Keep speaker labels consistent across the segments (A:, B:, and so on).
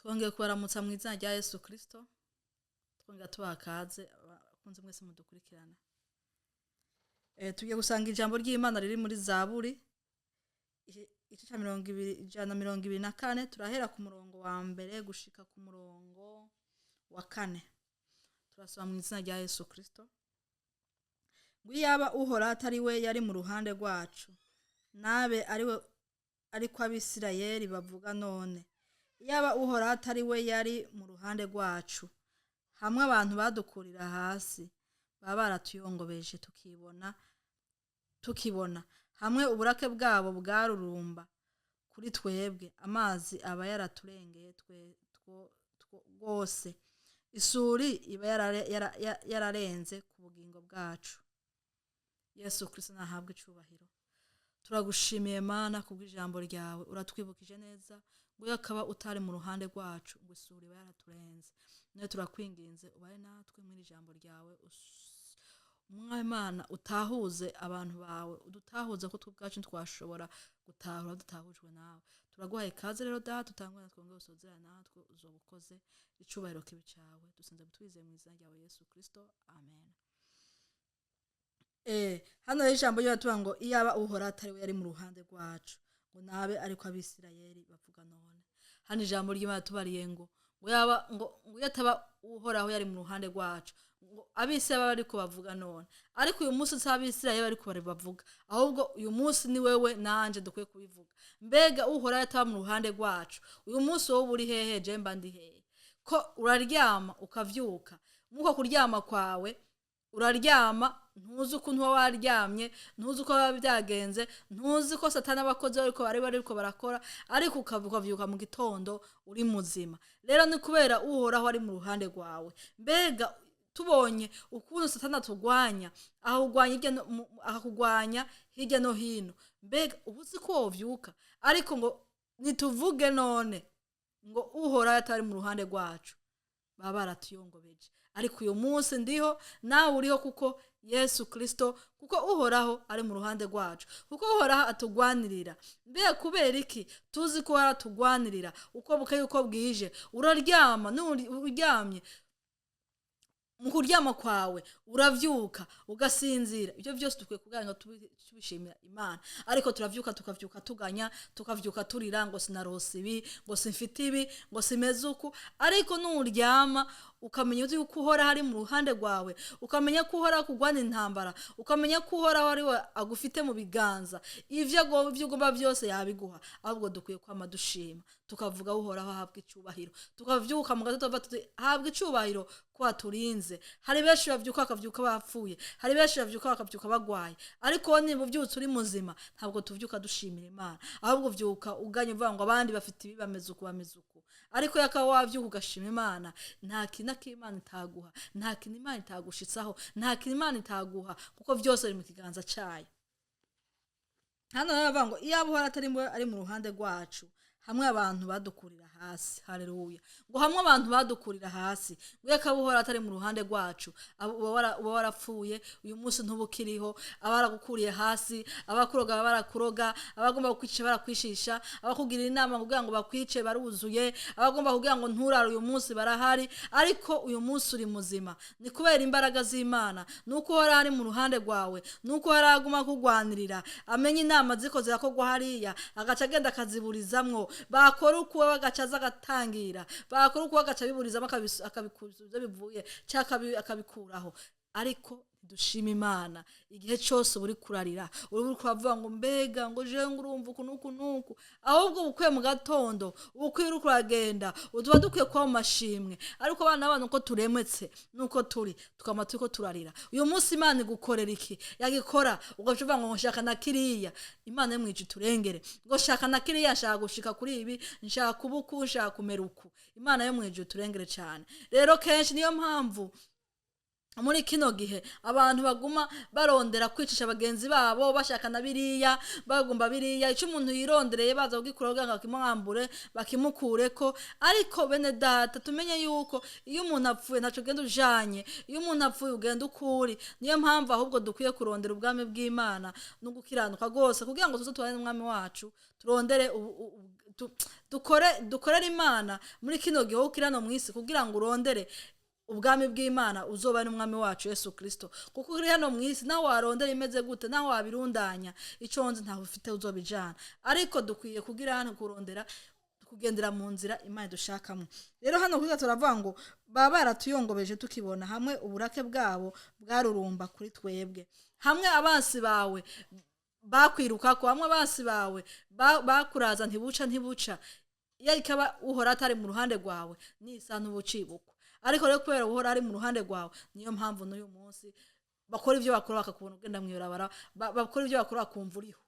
A: Twongeye kubaramutsa mu izina rya Yesu Kristo, twongera tubaha kaze abakunzi mwese mudukurikirana. Tugiye gusanga ijambo ry'Imana riri muri Zaburi igice ca 20, 124. Turahera ku murongo wa mbere gushika ku murongo wa kane. Turasoma mu izina rya Yesu Kristo ngo: "Iyaba Uhoraho atari we yari mu ruhande rwacu, nabe ari we ariko Abisirayeli bavuga none. Iyaba Uhoraho atari we yari mu ruhande rwacu, hamwe abantu badukurira hasi, baba baratuyongobeje tukibona. Hamwe uburake bwabo bwarurumba kuri twebwe, amazi aba yaraturengeye rwose, isuri iba yararenze ku bugingo bwacu." Yesu Kristo nahabwe icubahiro. Turagushimiye Mana kubw'ijambo ryawe. Uratwibukije neza ngo iyo akaba utari mu ruhande rwacu, ngo isuri iba yaraturenze. Nawe turakwinginze ubaye natwe muri ijambo ryawe. Umwami Imana, utahuze abantu bawe, udutahuze ko twe ubwacu twashobora gutahura dutahujwe nawe. Turaguhaye ikaze rero Data, utangwe natwe ngo usozera natwe uzoba ukoze. Icubahiro kibe cawe. Dusenze twizeye mu izina ryawe Yesu Kristo, amen. Hano rero ijambo ry'Imana ngo: "Iyaba Uhoraho atari we yari mu ruhande rwacu, ngo nabe ariko Abisirayeli bavuga none." Hano ijambo ry'Imana tubariye ngo yaba ngo iyo ataba Uhoraho yari mu ruhande rwacu, ngo Abisirayeli baba ariko bavuga none. Ariko uyu munsi si Abisirayeli bariko bari bavuga, ahubwo uyu munsi ni wewe nanje dukwiye kubivuga. Mbega Uhoraho ataba mu ruhande rwacu, uyu munsi wowe uri hehe? Je mba ndi hehe? Ko uraryama ukavyuka, muko kuryama kwawe uraryama ntuzi ukuntu uba waryamye, ntuzi uko biba byagenze, ntuzi ko Satani abakozi bariko bari bariko barakora, ariko ukavyuka mu gitondo uri muzima. Rero ni kubera Uhoraho ari mu ruhande rwawe. Mbega tubonye ukuntu Satani atugwanya, ahugwanya hirya no akakugwanya hirya no hino, mbega uba uzi ko wovyuka? Ariko ngo nituvuge none ngo Uhoraho atari mu ruhande rwacu, baba baratuyongobeje. Ariko uyu munsi ndiho, nawe uriho, kuko Yesu Kristo, kuko Uhoraho ari mu ruhande rwacu, kuko Uhoraho atugwanirira. Mbega kubera iki tuzi ko aratugwanirira uko bukeye uko bwije? Uraryama, uryamye, mu kuryama kwawe uravyuka ugasinzira. Ibyo byose dukwiye kugira ngo tubishimira Imana. Ariko turavyuka, tukavyuka tuganya, tukavyuka turira ngo sinarose ibi, ngo simfite ibi, ngo simeze uku. Ariko nuryama ukamenya uzi yuko Uhoraho ari mu ruhande rwawe, ukamenya ko Uhoraho akugwana intambara, ukamenya ko Uhoraho ari we agufite mu biganza, ivyo ugomba byose yabiguha. Ahubwo dukwiye kwama dushima, tukavuga: "Uhoraho ahabwa icubahiro." Tukavyuka mu gatondo tukavuga tuti: "Habwa icubahiro ko waturinze." Hari benshi bavyuka bakavyuka bapfuye, hari benshi bavyuka bakavyuka bagwaye, ariko wowe niba uvyutse uri muzima, ntabwo tuvyuka dushimira Imana, ahubwo uvyuka uganye uvuga ngo abandi bafite ibi, bameze uku, bameze uku. Ariko yakaba wavyuka ugashima Imana, nta kintu Imana itaguha, nta kintu Imana itagushitsaho, nta kintu Imana itaguha, kuko vyose biri mu kiganza cayo. Hano rero bavuga ngo iyaba Uhoraho atari ari mu ruhande rwacu, hamwe abantu badukurira hasi. Haleluya! Ngo hamwe abantu badukurira hasi, ngo iyo akaba Uhoraho atari mu ruhande rwacu, uba warapfuye uyu munsi ntubukiriho. Abaragukuriye hasi, abakuroga baba barakuroga, abagomba kukwicisha barakwishisha, abakugirira inama kugira ngo bakwice baruzuye, abagomba kugira ngo nturare uyu munsi barahari. Ariko uyu munsi uri muzima ni kubera imbaraga z'Imana, nuko Uhoraho ari mu ruhande rwawe, nuko Uhoraho aguma kugwanirira. Amenya inama ziko zirakorwa hariya, agaca agenda akaziburizamwo. Bakora ukuwe bagaca aza agatangira, bakora ukuwe agaca abiburizamo, akabikuza ibyo bivuye cyangwa akabikuraho. Ariko dushima Imana. Igihe cyose uba uri kurarira, uri kuravuga ngo mbega ngo jewe ngo urumva uku n'uku n'uku. Ahubwo ubukwiye mu gatondo, ubukwiye uri kuragenda, tuba dukwiye kuba mu mashimwe. Ariko abana b'abantu uko turemetse nuko turi, tukaba turiko turarira. Uyu munsi Imana igukorera iki yagikora, ugaca uvuga ngo nshaka na kiriya. Imana yo mwica iturengere, ngo shaka na kiriya, nshaka gushika kuri ibi, nshaka kuba uku, nshaka kumera uku. Imana yo mwijuru iturengere cyane. Rero kenshi niyo mpamvu Muri kino gihe abantu baguma barondera kwicisha bagenzi babo, bashaka na biriya, bagomba biriya, icyo umuntu yirondereye baza kugikura kugira ngo bakimwambure, bakimukureko. Ariko bene data, tumenye yuko iyo umuntu apfuye ntaco ugenda ujanye. Iyo umuntu apfuye ugenda ukuri. Niyo mpamvu ahubwo dukwiye kurondera ubwami bw'Imana no gukiranuka rwose, kugira ngo tuze tubane n'umwami wacu. Turondere dukore, dukorere Imana muri kino gihe wowe ukiri hano mw'isi, kugira ngo urondere ubwami bw'Imana, uzoba n'umwami wacu Yesu Kristo. Kuko uri hano mu isi, naho warondera imeze gute, naho wabirundanya, icyo nzi ntaho ufite uzobijana. Ariko dukwiye kugira hano kurondera kugendera mu nzira Imana idushakamo. Rero hano kuri turavuga ngo baba baratuyongobeje tukibona, hamwe uburake bwabo bwarurumba kuri twebwe. Hamwe abansi bawe bakwirukako, hamwe abansi bawe bakuraza ntibuca ntibuca, iyo ikaba Uhora atari mu ruhande rwawe, nisa ntubucibukwa. Ariko rero kubera Uhora ari mu ruhande rwawe, niyo mpamvu n'uyu munsi bakora ibyo bakora bakakubona ugenda mw'ibarabara, bakora ibyo bakora bakumva uriho.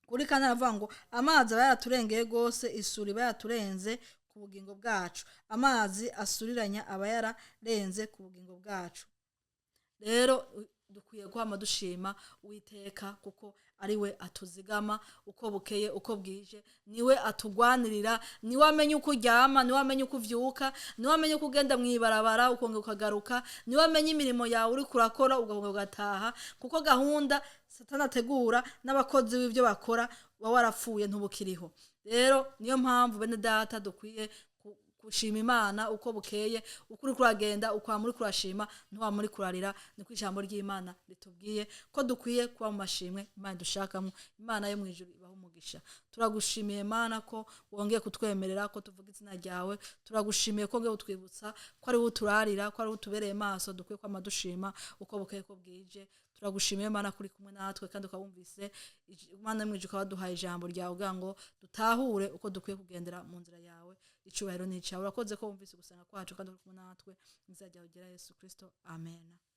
A: Kuri kane aravuga ngo amazi aba yaraturengeye rwose, isuri iba yaraturenze ku bugingo bwacu. Amazi asuriranya aba yararenze ku bugingo bwacu. Rero dukwiye guhama dushima Uwiteka, kuko ari we atuzigama uko bukeye uko bwije. Niwe atugwanirira, niwe amenya uko uryama, niwe amenya uko uvyuka, niwe amenya uko ugenda mw'ibarabara ukongera ukagaruka, niwe amenya imirimo yawe uriko urakora ukongera ugataha. Kuko gahunda Satani ategura n'abakozi b'ibyo bakora, uba warapfuye ntubukiriho. Rero niyo mpamvu bene data dukwiye gushima Imana uko bukeye, uko uriko uragenda, ukwama uriko urashima, ntiwama uriko urarira. Niko ijambo ry'Imana ritubwiye ko dukwiye kuba mu mashimwe Imana dushakamo. Imana yo mu ijuru ibaha umugisha. Turagushimiye Mana ko wongeye kutwemerera ko tuvuga izina ryawe. Turagushimiye ko wongeye kutwibutsa ko ari wowe uturarira, ko ari wowe utubereye maso. Dukwiye kwama dushima uko bukeye ko bwije. Turagushimiye Mana kuri kumwe natwe, kandi ukabumvise. Imana yo mu ijuru ukaba waduhaye ijambo ryawe kugira ngo dutahure uko dukwiye kugendera mu nzira yawe. Icubahiro ni icawe. Urakoze ko wumvise gusenga kwacu kandi uri kumwe natwe. Mu izina ryawe ryera Yesu Kristo, amen.